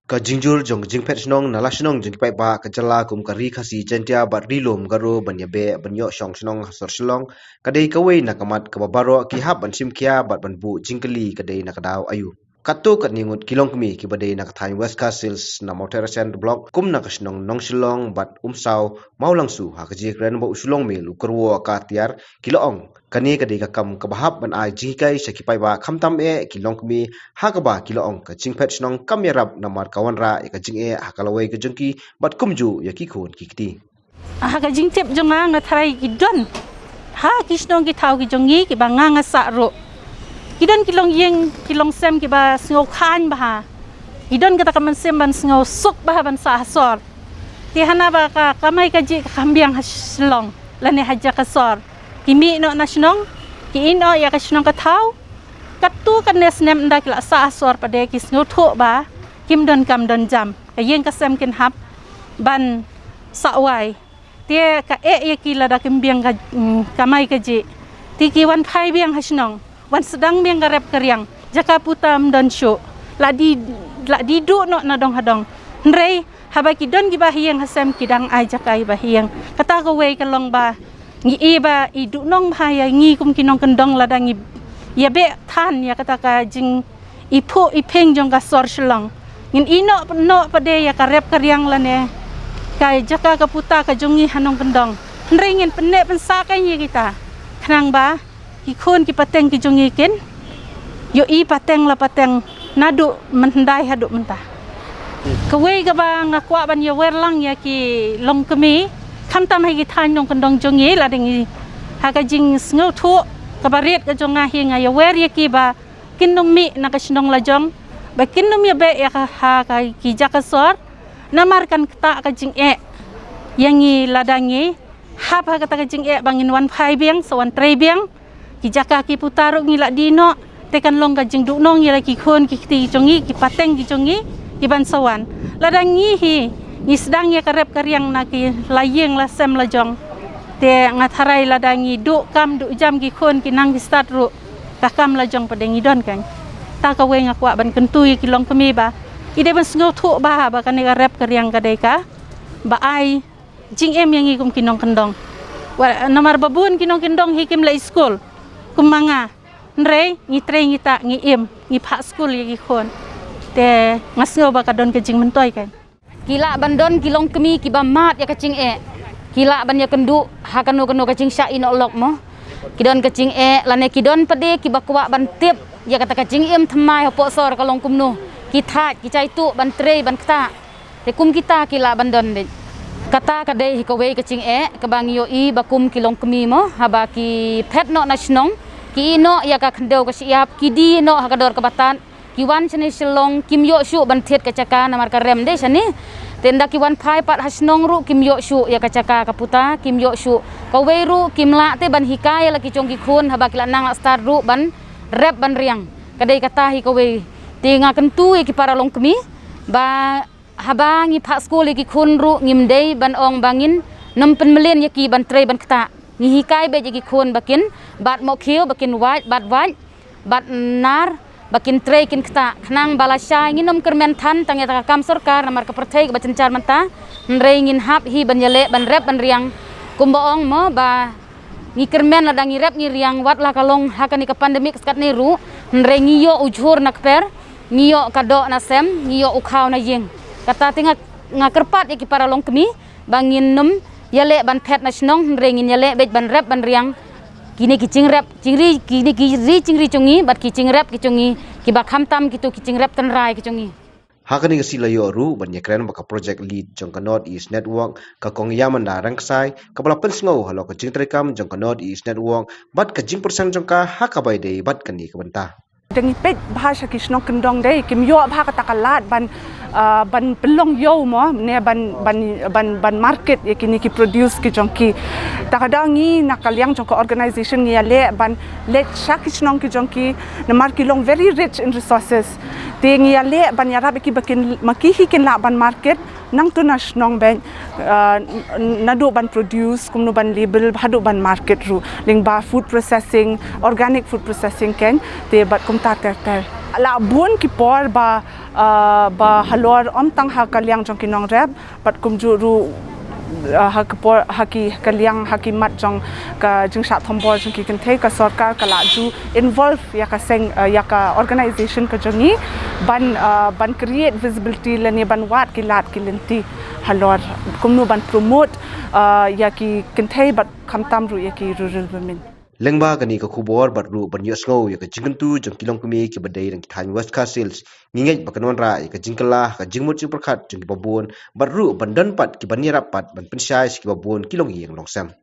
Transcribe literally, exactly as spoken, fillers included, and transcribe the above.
Ka jingjur jong ka jingphet shnong na la shnong jong ki paidbah ka jylla kum ka Ri Khasi Jaiñtia bad Ri Lum Garo ban ïabeh ban ïoh shong shnong ha sor Shillong ka dei kawei na ka mat kaba baroh ki hap ban shim khia bad ban buh jingkylli ka dei na ka daw aïu. Katto katne ngut ki longkmie kiba dei na ka thaiñ West Khasi Hills na Mawthadraishan Block kum na ka shnong Nongshillong bad Umsaw Mawlangsu ha ka jingkren bad u Shillong Mail u Kyrwo K Tiar ki la ong kane ka dei ka kam kaba hap ban ai jinghikai sha ki paidbah khamtam eh ki longkmie ha kaba ki la ong ka jingphet shnong kam ïarap namar ka wanrah ïa ka jingeh ha ka lawei ka jong ki bad kumjuh ïa ki khun ki kti. Ha ka jingtip jong nga nga tharai ki don ha ki shnong ki thaw ki jong ngi kiba nga nga sah ruh. Ki don ki longïing ki longsem kiba sngew khlaiñ bha. Ki don kata ka mynsiem ban sngew suk bha ban sah ha sor. Te hana ba ka kamai kajih ka kham biang ha Shillong lane ha jaka sor. Ki mih noh na shnong, ki ïeh noh ïa ka shnong ka thaw. Katto katne snem ynda ki la sah ha sor pat de ki sngewthuh ba kim don kam don jam. Ka ïing ka sem kin hap ban sah wai. Te ka eh ïa ki lada kim biang ka, mm, kamai kajih. Te ki wan phai biang ha shnong. Wan sdang biang ka rep ka riang. Jaka puta ym don shuh. La dei, la dei duh noh na dong ha dong. Hynrei haba ki don kiba ha ïing ha sem ki dang ai jaka ïa ba ha ïing. Kata kawei ka long ba ngi i ba i duhnong bha ïa ngi kum ki nongkyndong lada ngi ïabeh than ïa kata ka jing i phuh i phieng jong ka sor Shillong. Ngin ïeh noh, noh pat de ïa ka rep ka riang lane ka jaka ka puta ka jong ngi ha nongkyndong. Hynrei ngin pynneh pynsah kein ïa kita. Khnang ba ki khun ki pateng ki jong ngi kin ïohi pateng la pateng naduh mynhyndai haduh mynta. Kawei kaba nga kwah ban ïawer lang ïa ki longkmie khamtam ha ki thaiñ nongkyndong jong ngi lada ngi ha ka jingsngewthuh kaba rit ka jong nga hi nga ïawer ïa ki ba kin ym mih na ka shnong la jong ba kin ym ïabeh ïa ka ha ka ki jaka sor namar kan ktah ka jingeh ïa ngi lada ngi hap ha kata ka jingeh ba ngin wan phai biang sa wan trei biang ki jaka ki puta ruh ngi la dei noh te kan long ka jingduhnong ïa la ki khun ki kti jong ngi ki pateng ki jong ngi ki ban sa wan lada ngi hi ngi sdang ïa ka rep ka riang na ki la ïing la sem la jong te nga tharai lada ngi duh kam duh jam ki khun ki nang ki stad ruh ka kam la jong pat de ngi don kein. Ta kawei nga kwah ban kyntu ïa ki longkmie ba i dei ban sngewthuh ba ba kane ka rep ka riang ka dei ka ba ai jingim ïa ngi kum ki nongkyndong. Wa namar ba bun ki nongkyndong hi kim leit skul kum ma nga. Hynrei ngi trei ngi tah ngi im ngi phah skul ïa ki khun. Te nga sngew ba ka don ka jingmyntoi kein. Ki lah ban don ki longkmie kiba mad ïa ka jingeh. Ki lah ban ïakynduh ha kano kano ka jingshah ïehnoh lok mo. Ki don ka jingeh lane ki don pat de kiba kwah ban tip ïa kata ka jingim thymmai hapoh sor ka long kumno. Ki thait ki jaituh ban trei ban ktah. Te kum kita ki lah ban don de. Kata ka dei hi kawei ka jingeh kaba ngi ïohi ba kum ki longkmie mo haba ki phet noh na shnong ki ïehnoh ïa ka khyndew ka shyiap ki die noh ha ka dor kaba tad. Ki wan shane Shillong kim ïoh shuh ban thied ka jaka namar ka rem de shane. Te ynda ki wan phai pat ha shnong ruh kim ïoh shuh ïa ka jaka ka puta kim ïoh shuh. Kawei ruh kim lah te ban hikai ïa la ki jong ki khun haba ki la nang la stad ruh ban rep ban riang. Ka dei kata hi kawei. Te nga kyntu ïa ki para longkmie ba haba ngi phah skul ïa ki khun ruh ngim dei ban ong ba ngin nym pynmlien ïa ki ban trei ban ktah. Ngi hikai beit ïa ki khun ba kin bat mohkhiew ba kin wait bat wait bat nar ba kin trei kin ktah khnang ba lashai ngin nym kyrmen than tang ïa ka kam sorkar namar ka pyrthei kaba jynjar mynta. Hynrei ngin hap hi ban ïaleh ban rep ban riang kumba ong mo ba ngi kyrmen lada ngi rep ngi riang wat la ka long ha kane ka pandemic katne ruh. Hynrei ngi ïoh u jhur na kper ngi ïoh ka doh na sem ngi ïoh u khaw na ïing. Kata te nga, nga kyrpad ïa ki para longkmie ba ngin nym ïaleh ban phet na shnong hynrei ngin ïaleh beit ban rep ban riang. Kine ki jingrep jingri kine ki ri jingri jong ngi bad ki jingrep ki jong ngi kiba khamtam kito ki jingrep tynrai ki jong ngi. Ha kane ka sngi la ïoh ruh ban ïakren bad ka project lead jong ka North East Network ka Kong Ïamanda Rangksai kaba la pynsngew halor ka jingtreikam jong ka North East Network bad ka jingpyrshang jong ka ha kaba ïadei bad kane ka bynta. Dang ïa peit bha sha ki shnong kyndong de kim ïoh bha kata ka lad ban ah, ban pynlong ïew mo ne ban ban ban ban market ïa kine ki produce ki jong ki. Ta ka daw ngi na ka liang jong ka organization ngi ïaleh ban leit sha ki shnong ki jong ki namar ki long very rich in resources. Te ngi ïaleh ban ïarap ïa ki ba kin ma ki hi kin lah ban market nangta na shnong beit, ah, naduh ban produce kumno ban label haduh ban market ruh lyngba food processing, organic food processing kein te bad kumta ter ter. La bun ki por ba Uh, ba halor ym tang ha ka liang jong ki nongrep, bad kumjuh ruh uh, ha ka por, ha ki ka liang, ha ki mat jong ka jingshah thombor jong ki kynthei, ka sorkar ka la ju involve ïa ka seng, uh, ïa ka organization ka jong ngi ban, uh, ban create visibility lane ban wad ki lad ki lynti halor kumno ban promote uh, ïa ki kynthei bad khamtam ruh ïa ki rural women. Lyngba kane ka khubor bad ruh ban ïohsngew ïa ka jingkyntu jong ki longkmie kiba dei na ki thaiñ West Khasi Hills, ngi ngeit ba kan wanrah ïa ka jingkylla, ka jingmut jingpyrkhat jong kiba bun bad ruh ban don pat kiban ïarap pat ban pynshai sha kiba bun ki longïing longsem.